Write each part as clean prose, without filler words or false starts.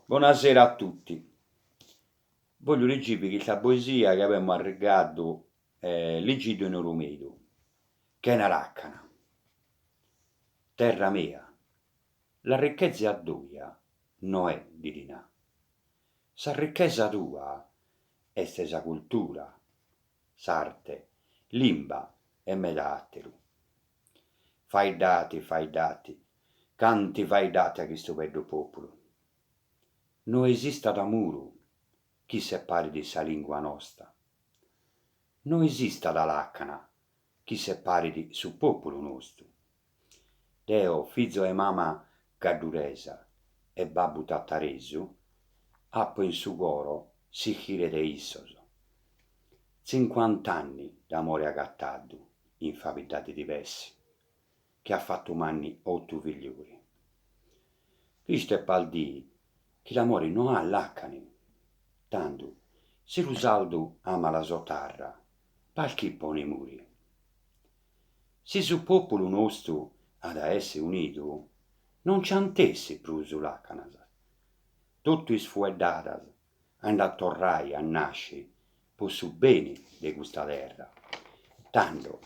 Bonasera a tutti. Vogliu liggivi chista poesia chi avemu arrigadu liggidu in Ulumedu, Chena làcana. Terra mea, la ricchezza tuia no è di dinà. Sa ricchesa tua est sa cultura, s'arte, limba e meda àteru. Faeddati, faeddati, canti faeddati a chistu beddu pòpulu. No esistat muru chi separit sa lìngua nosta. No esistat làcana chi separit su pòpulu nostu. Deo, fizu 'e mama gadduresa e babbu tataresu, apo in su coro s'ischire de issos. Tzincuant'anni d'amore agatadu in fabiddadi divessi, chi at fatu manni otu figliori. Chistu è pal dì chi l'amori no at làcani. Tandu, si lu sardu ama la so tarra, palchì poni muri? Si su pòpulu nostu at a essi unidu, non nci ant essi prus làcanas. Totu is fueddadas ant a torrai a nasci po su beni de custa terra. Tando,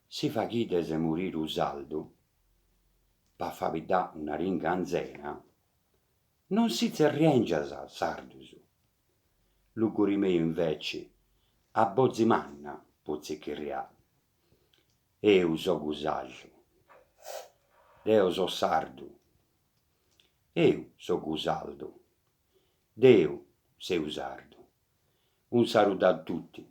si faghides murire u sardu, pa fabiddà una ringa anzena, non si tzerriengias sardus. Lugori meu inveci, a bozi manna po tzichirrià. Eu sogu sardu. Deo so sardu. Eu sogu sardu. Deu seu sardu. Un saludu a tutti.